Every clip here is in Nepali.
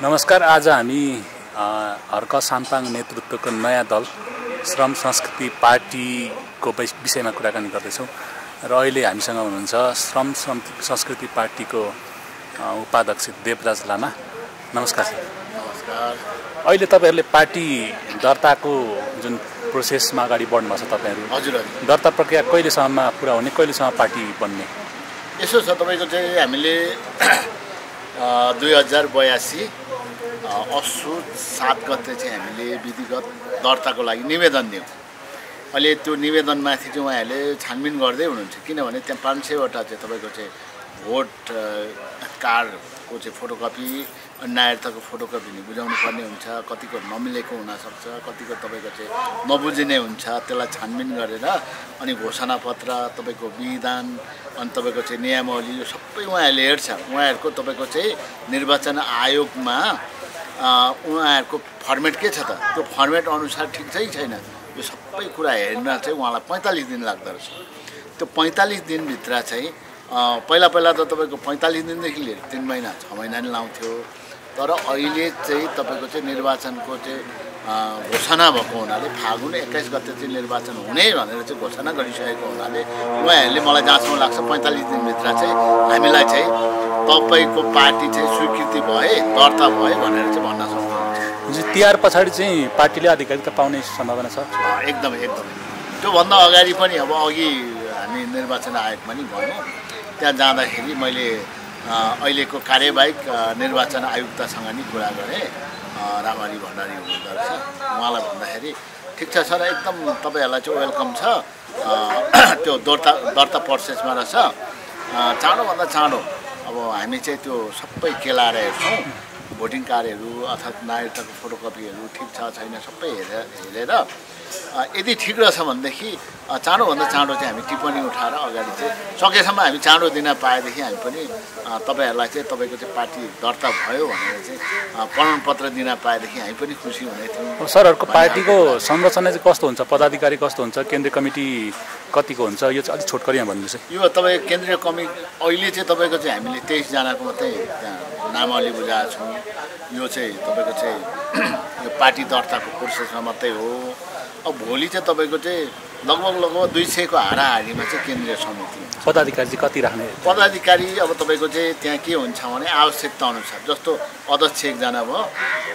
नमस्कार। आज हामी हर्क साम्पाङ नेतृत्वको नयाँ दल श्रम संस्कृति पार्टीको विषयमा कुराकानी गर्दैछौँ र अहिले हामीसँग हुनुहुन्छ श्रम संस्कृति पार्टीको उपाध्यक्ष देवराज लामा। नमस्कार सर। नमस्कार। अहिले तपाईहरुले पार्टी दर्ताको जुन प्रोसेसमा अगाडि बढ्नु भएको छ तपाईहरु, हजुर दर्ता प्रक्रिया कहिलेसम्म पुरा हुने, कहिलेसम्म पार्टी बन्ने? यसो छ, तपाईको चाहिँ हामीले 2082 असोज 7 गते चाहिँ हामीले विधिगत दर्ताको लागि निवेदन दियौँ। अहिले त्यो निवेदनमाथि चाहिँ उहाँहरूले छानबिन गर्दै हुनुहुन्छ, किनभने त्यहाँ 500 वटा चाहिँ तपाईँको चाहिँ भोट कार्डको चाहिँ फोटोकपी, नागरिकताको फोटोकपी नि बुझाउनु पर्ने हुन्छ, कतिको नमिलेको हुनसक्छ, कतिको तपाईँको चाहिँ नबुझिने हुन्छ। त्यसलाई छानबिन गरेर अनि घोषणापत्र, तपाईँको विधान, अनि तपाईँको चाहिँ नियमावली यो सबै उहाँहरूले हेर्छ। उहाँहरूको तपाईँको चाहिँ निर्वाचन आयोगमा उहाँहरूको फर्मेट के छ त, त्यो फर्मेट अनुसार ठिक चाहिँ छैन, यो सबै कुरा हेर्न चाहिँ उहाँलाई 45 दिन लाग्दो रहेछ। त्यो 45 दिनभित्र चाहिँ पहिला त तपाईँको 45 दिनदेखि लिएर 3 महिना 6 महिना नि लाउँथ्यो। तर अहिले चाहिँ तपाईँको चाहिँ निर्वाचनको चाहिँ घोषणा भएको हुनाले फागुन 21 गते चाहिँ निर्वाचन हुने भनेर चाहिँ घोषणा गरिसकेको हुनाले उहाँहरूले मलाई जहाँसम्म लाग्छ 45 दिनभित्र चाहिँ हामीलाई चाहिँ तपाईँको पार्टी चाहिँ स्वीकृति भए, दर्ता भए भनेर चाहिँ भन्न सक्नुहुन्छ। तिहार पछाडि चाहिँ पार्टीले आधिकारिकता पाउने सम्भावना छ? एकदमै। त्योभन्दा अगाडि पनि अब अघि हामी निर्वाचन आयोगमा नि गयौँ, त्यहाँ जाँदाखेरि मैले अहिलेको कार्यवाहक निर्वाचन आयुक्तसँग नि कुरा गरेँ, रामारी भण्डारी हुनुहुँदो रहेछ। उहाँलाई भन्दाखेरि ठिक छ सर, एकदम तपाईँहरूलाई चाहिँ वेलकम छ, त्यो दर्ता प्रोसेसमा रहेछ, चाँडोभन्दा चाँडो अब हामी चाहिँ त्यो सबै केलाएर हेर्छौँ, भोटिङ कार्डहरू अर्थात् नागरिकताको फोटोकपीहरू ठिक छ छैन सबै हेरेर यदि ठिक रहेछ भनेदेखि चाँडोभन्दा चाँडो चाहिँ हामी टिप्पणी उठाएर अगाडि चाहिँ सकेसम्म हामी चाँडो दिन पाएदेखि हामी पनि तपाईँहरूलाई चाहिँ तपाईँको चाहिँ पार्टी दर्ता भयो भनेर चाहिँ प्रमाणपत्र दिन पाएदेखि हामी पनि खुसी हुने थियौँ। सरहरूको पार्टीको संरचना चाहिँ कस्तो हुन्छ, पदाधिकारी कस्तो हुन्छ, केन्द्रीय कमिटी कतिको हुन्छ, यो चाहिँ अलिक छोटकरीमा भन्नुहोस्। यो तपाईँ केन्द्रीय कमिटी अहिले चाहिँ तपाईँको चाहिँ हामीले 23 जनाको मात्रै त्यहाँ नामावली बुझाएको छौँ। यो चाहिँ तपाईँको चाहिँ यो पार्टी दर्ताको प्रोसेसमा मात्रै हो। अब भोलि चाहिँ तपाईँको चाहिँ लगभग 200 को हाराहारीमा चाहिँ केन्द्रीय समिति पदाधिकारी चाहिँ कति राख्ने? पदाधिकारी अब तपाईँको चाहिँ त्यहाँ के हुन्छ भने आवश्यकता अनुसार, जस्तो अध्यक्ष 1 जना भयो,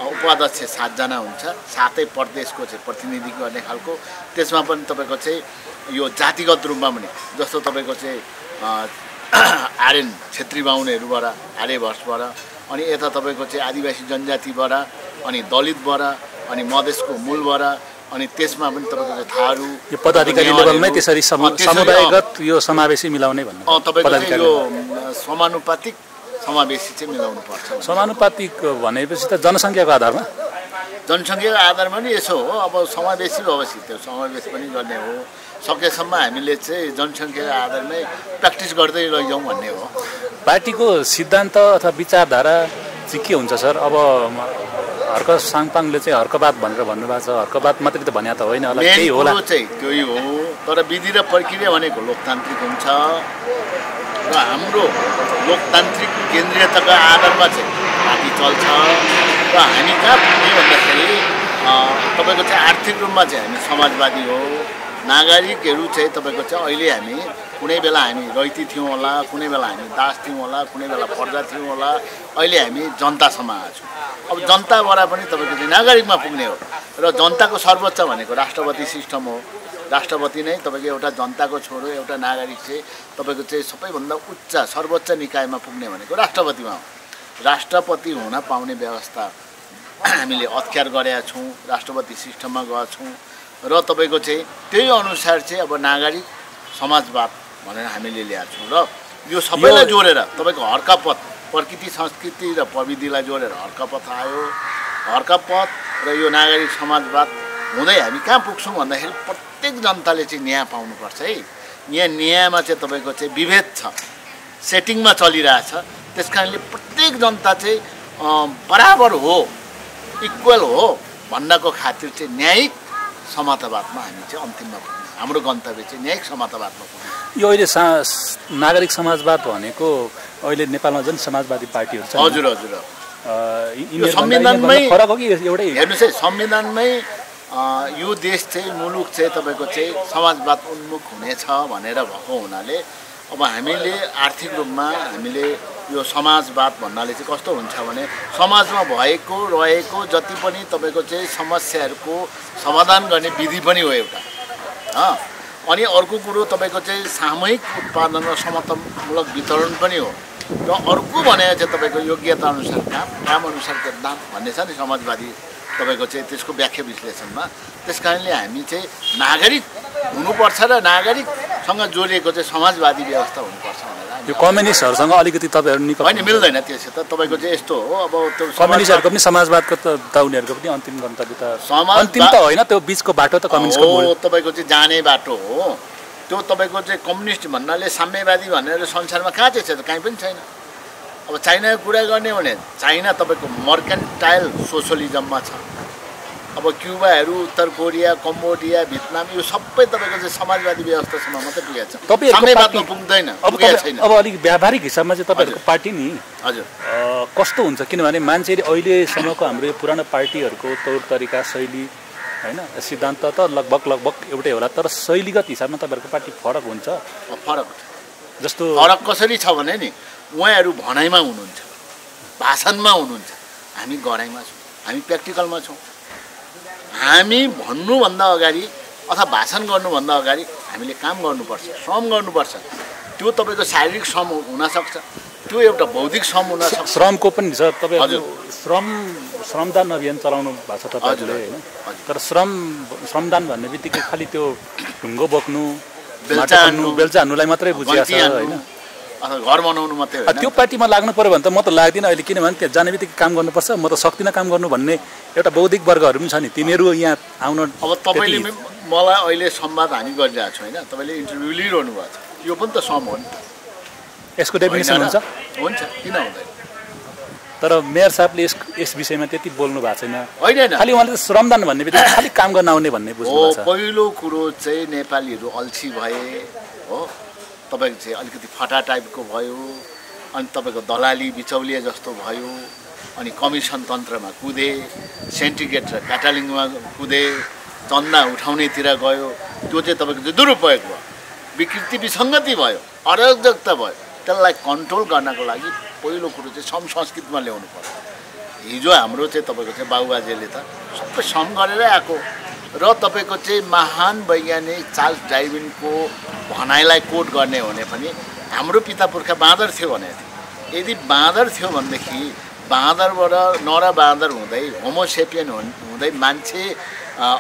उपाध्यक्ष 7 जना हुन्छ, 7 प्रदेशको चाहिँ प्रतिनिधि गर्ने खालको। त्यसमा पनि तपाईँको चाहिँ यो जातिगत रूपमा पनि जस्तो तपाईँको चाहिँ आर्यन क्षेत्री बाहुनहरूबाट, आर्यभट्टबाट, अनि यता तपाईँको चाहिँ आदिवासी जनजातिबाट, अनि दलितबाट, अनि मधेसको मूलबाट, अनि त्यसमा पनि तपाईँको चाहिँ थारू यो पदाधिकारी लेभलमै त्यसरी समुदायगत यो समावेशी मिलाउने भन्नु? तपाईँको यो समानुपातिक समावेशी चाहिँ मिलाउनु पर्छ। समानुपातिक भनेपछि त जनसङ्ख्याको आधारमा? जनसङ्ख्याको आधारमा नि यसो हो, अब समावेशी भएपछि त्यो समावेश पनि गर्ने हो। सकेसम्म हामीले चाहिँ जनसङ्ख्याको आधारमै प्र्याक्टिस गर्दै लैजाउँ भन्ने हो। पार्टीको सिद्धान्त अथवा विचारधारा चाहिँ के हुन्छ सर? अब हर्क साम्पाङले चाहिँ हर्कवाद भनेर भन्नुभएको छ, हर्कवाद मात्रै त भने त होइन होला, त्यही होला चाहिँ त्यही हो। तर विधि र प्रक्रिया भनेको लोकतान्त्रिक हुन्छ र हाम्रो लोकतान्त्रिक केन्द्रीयताको आधारमा चाहिँ पार्टी चल्छ। र हामी कहाँ पुग्ने भन्दाखेरि तपाईँको चाहिँ आर्थिक रूपमा चाहिँ हामी समाजवादी हो। नागरिकहरू चाहिँ तपाईँको चाहिँ अहिले हामी कुनै बेला हामी रैती थियौँ होला, कुनै बेला हामी दास थियौँ होला, कुनै बेला प्रजा थियौँ होला, अहिले हामी जनतासम्म आएको छौँ। अब जनताबाट पनि तपाईँको चाहिँ नागरिकमा पुग्ने हो। र जनताको सर्वोच्च भनेको राष्ट्रपति सिस्टम हो। राष्ट्रपति नै तपाईँको एउटा जनताको छोरो, एउटा नागरिक चाहिँ तपाईँको चाहिँ सबैभन्दा उच्च सर्वोच्च निकायमा पुग्ने भनेको राष्ट्रपतिमा हो। राष्ट्रपति हुन पाउने व्यवस्था हामीले अख्तियार गरेका छौँ, राष्ट्रपति सिस्टममा गएका छौँ। र तपाईँको चाहिँ त्यही अनुसार चाहिँ अब नागरिक समाजवाद भनेर हामीले ल्याएको छौँ। र यो सबैलाई जोडेर तपाईँको हर्कपथ, प्रकृति संस्कृति र प्रविधिलाई जोडेर हर्कपथ आयो। हर्कपथ र यो नागरिक समाजवाद हुँदै हामी कहाँ पुग्छौँ भन्दाखेरि प्रत्येक जनताले चाहिँ न्याय पाउनुपर्छ है। यहाँ न्यायमा चाहिँ तपाईँको चाहिँ विभेद छ, सेटिङमा चलिरहेछ। त्यस कारणले प्रत्येक जनता चाहिँ बराबर हो, इक्वल हो भन्नको खातिर चाहिँ न्यायिक समतावादमा हामी चाहिँ अन्तिममा पुग्ने, हाम्रो गन्तव्य चाहिँ न्यायिक समतावादमा पुग्ने। यो अहिले नागरिक समाजवाद भनेको अहिले नेपालमा जुन समाजवादी पार्टीहरू छ, हजुर संविधानमै फरक हो कि एउटै? हेर्नुहोस् है, संविधानमै यो देश चाहिँ मुलुक चाहिँ तपाईँको चाहिँ समाजवाद उन्मुख हुनेछ भनेर भएको हुनाले अब हामीले आर्थिक रूपमा हामीले यो समाजवाद भन्नाले चाहिँ कस्तो हुन्छ भने समाजमा भएको रहेको जति पनि तपाईँको चाहिँ समस्याहरूको समाधान गर्ने विधि पनि हो एउटा। अनि अर्को कुरो तपाईँको चाहिँ सामूहिक उत्पादन र समतामूलक वितरण पनि हो। र अर्को भनेको चाहिँ तपाईँको योग्यता अनुसार काम अनुसारको दाम भन्ने छ नि समाजवादी तपाईँको चाहिँ त्यसको व्याख्या विश्लेषणमा। त्यस कारणले हामी चाहिँ नागरिक हुनुपर्छ र नागरिकसँग जोडिएको चाहिँ समाजवादी व्यवस्था हुनुपर्छ भनेर। यो कम्युनिस्टहरूसँग अलिकति तपाईँहरू निकट होइन, मिल्दैन त्यसो त। तपाईँको चाहिँ यस्तो हो, अब त्यो कम्युनिस्टहरूको पनि समाजवादको त उनीहरूको पनि अन्तिम गन्तव्य त अन्तिम त होइन, त्यो बिचको बाटो त कम्युनिस्टको हो। तपाईँको चाहिँ जाने बाटो हो त्यो। तपाईँको चाहिँ कम्युनिस्ट भन्नाले साम्यवादी भनेर संसारमा कहाँ चाहिँ छ त? कहीँ पनि छैन। अब चाइनाको कुरा गर्ने भने चाइना तपाईँको मर्केन्टाइल सोसलिजममा छ। अब क्युबाहरू, उत्तर कोरिया, कम्बोडिया, भियतनाम यो सबै तपाईँको चाहिँ समाजवादी व्यवस्थासम्म मात्रै पुगेको छ, साम्यवादमा पुग्दैन, पुगेको छैन। अब अलिक व्यावहारिक हिसाबमा चाहिँ तपाईँहरूको पार्टी नि हजुर कस्तो हुन्छ? किनभने मान्छेले अहिलेसम्मको हाम्रो यो पुरानो पार्टीहरूको तौर तरिका शैली होइन सिद्धान्त त लगभग एउटै होला, तर शैलीगत हिसाबमा तपाईँहरूको पार्टी फरक हुन्छ। फरक जस्तो फरक कसरी छ भने नि उहाँहरू भनाइमा हुनुहुन्छ, भाषणमा हुनुहुन्छ, हामी गराइमा छौँ, हामी प्र्याक्टिकलमा छौँ। हामी भन्नुभन्दा अगाडि अथवा भाषण गर्नुभन्दा अगाडि हामीले काम गर्नुपर्छ, श्रम गर्नुपर्छ। त्यो तपाईँको शारीरिक श्रम हुनसक्छ, त्यो एउटा बौद्धिक श्रम हुनसक्छ। श्रमको पनि छ। तपाईँहरू श्रमदान अभियान चलाउनु भएको छ तपाईँहरूले होइन, तर श्रमदान भन्ने बित्तिकै खालि त्यो ढुङ्गो बोक्नु, बेल्चा हान्नुलाई मात्रै बुझिएको छ होइन, घर बनाउनु मात्रै होइन। त्यो पार्टीमा लाग्नु पर्यो भने त म त लाग्दिनँ अहिले, किनभने त्यहाँ जाने बित्तिकै काम गर्नुपर्छ, म त सक्दिनँ काम गर्नु भन्ने एउटा बौद्धिक वर्गहरू पनि छ नि। तिनीहरू यहाँ आउन अब तपाईँले मलाई अहिले संवाद हामी गरिरहेको छौँ होइन, तपाईँले इन्टरभ्यू लिइरहनु भएको छ, यो पनि त श्रम हो नि। यसको डेफिनेसन हुन्छ? हुन्छ, किन हुँदैन? तर मेयर साहबले यस विषयमा त्यति बोल्नु भएको छैन। होइन, खालि उहाँले श्रमदान भन्ने बित्तिकै खालि काम गर्न आउने भन्ने बुझ्नु भएको छ। पहिलो कुरो चाहिँ नेपालीहरू अल्छी भए हो, तपाईँको चाहिँ अलिकति फटा टाइपको भयो, अनि तपाईँको दलाली बिचौलिया जस्तो भयो, अनि कमिसन तन्त्रमा कुदे, सेन्टिग्रेट र क्याटालिङमा कुदे, चन्दा उठाउनेतिर गयो। त्यो चाहिँ तपाईँको चाहिँ दुरुपयोग भयो, विकृति विसङ्गति भयो, अराजकता भयो। त्यसलाई कन्ट्रोल गर्नको लागि पहिलो कुरो चाहिँ श्रम संस्कृतिमा ल्याउनु पर्यो। हिजो हाम्रो चाहिँ तपाईँको चाहिँ बाबुबाजेले त सबै श्रम गरेरै आएको र तपाईँको चाहिँ महान वैज्ञानिक चार्ल्स डार्विनको भनाइलाई कोट गर्ने हो भने पनि हाम्रो पिता पुर्खा बाँदर थियो भनेको थियो। यदि बाँदर थियो भनेदेखि बाँदरबाट नर बाँदर हुँदै होमोसेपियन हुँदै मान्छे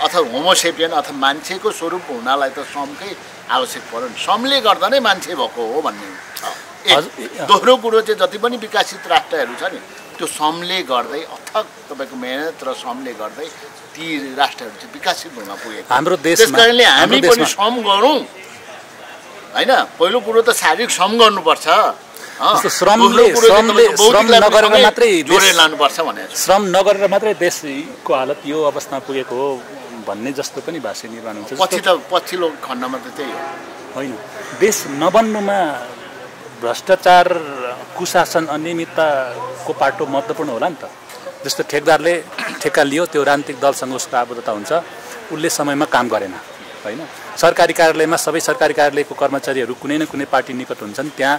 अथवा होमोसेपियन अथवा मान्छेको स्वरूप हुनलाई त श्रमकै आवश्यक पर्यो नि। श्रमले गर्दा नै मान्छे भएको हो भन्ने छ। दोस्रो कुरो चाहिँ जति पनि विकसित राष्ट्रहरू छ नि त्यो श्रमले गर्दै अथक तपाईँको मेहनत र श्रमले गर्दै ती राष्ट्रहरू चाहिँ विकसित हुन पुगेको। हाम्रो देशमा त्यस कारणले हामी पनि श्रम गरौँ होइन। पहिलो कुरो त शारीरिक श्रम गर्नुपर्छ, श्रम नगरेर मात्रै देशको हालत यो अवस्थामा पुगेको हो भन्ने जस्तो पनि भाष्य निर्माण हुन्छ। पछिल्लो खण्डमा त त्यही हो होइन। देश नबन्नुमा भ्रष्टाचार, कुशासन, अनियमितताको पाटो महत्त्वपूर्ण होला नि त। जस्तो ठेकदारले ठेक्का लियो, त्यो राजनीतिक दलसँग उसको आबद्धता हुन्छ, उसले समयमा काम गरेन होइन। सरकारी कार्यालयमा सबै सरकारी कार्यालयको कर्मचारीहरू कुनै न कुनै पार्टी निकट हुन्छन्, त्यहाँ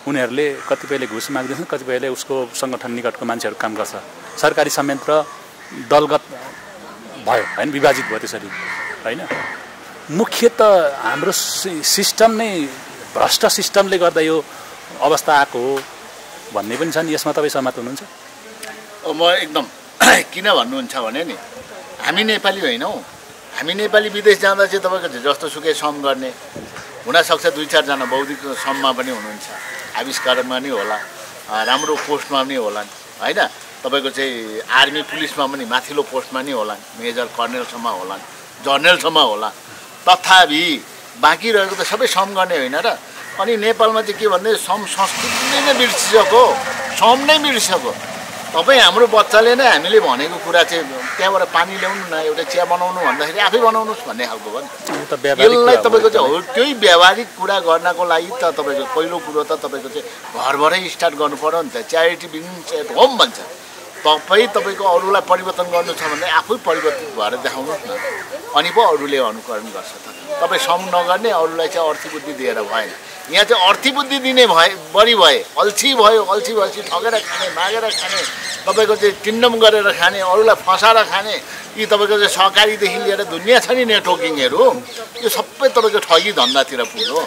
उनीहरूले कतिपयले घुस माग्दैछन्, कतिपयले उसको सङ्गठन निकटको मान्छेहरू काम गर्छ। सरकारी संयन्त्र दलगत भयो होइन, विभाजित भयो त्यसरी होइन। मुख्य त हाम्रो सिस्टम नै भ्रष्ट सिस्टमले गर्दा यो अवस्था आएको हो भन्ने पनि छ नि। यसमा तपाईँ सहमत हुनुहुन्छ? म एकदम किन भन्नुहुन्छ भने नि हामी नेपाली होइनौँ। हामी नेपाली विदेश जाँदा चाहिँ तपाईँको जस्तो सुकै श्रम गर्ने हुनसक्छ, 2-4 बौद्धिक श्रममा पनि हुनुहुन्छ, आविष्कारमा नि होला, राम्रो पोस्टमा पनि होला होइन। तपाईँको चाहिँ आर्मी पुलिसमा पनि माथिल्लो पोस्टमा नि होला, मेजर कर्नेलसम्म होला, जर्नलसम्म होला। तथापि बाँकी रहेको त सबै श्रम गर्ने होइन र। अनि नेपालमा चाहिँ के भन्दै श्रम संस्कृति नै बिर्सिसक्यो, श्रम नै बिर्सिसक्यो। तपाईँ हाम्रो बच्चाले नै हामीले भनेको कुरा चाहिँ त्यहाँबाट पानी ल्याउनु न, एउटा चिया बनाउनु भन्दाखेरि आफै बनाउनुहोस् भन्ने खालको भयो नि त। यसलाई तपाईँको चाहिँ हो त्यही व्यावहारिक कुरा गर्नको लागि त तपाईँको पहिलो कुरो त तपाईँको चाहिँ घरबाटै स्टार्ट गर्नु पर्यो नि त। च्यारिटी बिगिन्स एट होम भन्छ। तपाईको अरूलाई परिवर्तन गर्नु छ भने आफै परिवर्तित भएर देखाउनुहोस् न, अनि पो अरूले अनुकरण गर्छ। तपाईँ श्रम नगर्ने, अरूलाई चाहिँ अर्थी बुद्धि दिएर भएन। यहाँ चाहिँ अर्थी बुद्धि दिने बढी भए, अल्छी भयो, अल्छी भएपछि ठगेर खाने, मागेर खाने, तपाईँको चाहिँ टिन्डम गरेर खाने, अरूलाई फसाएर खाने, यी तपाईँको चाहिँ सहकारीदेखि लिएर दुनियाँ छ नि नेटवर्किङहरू, यो सबै तपाईँको ठगी धन्दातिर पुग्यो।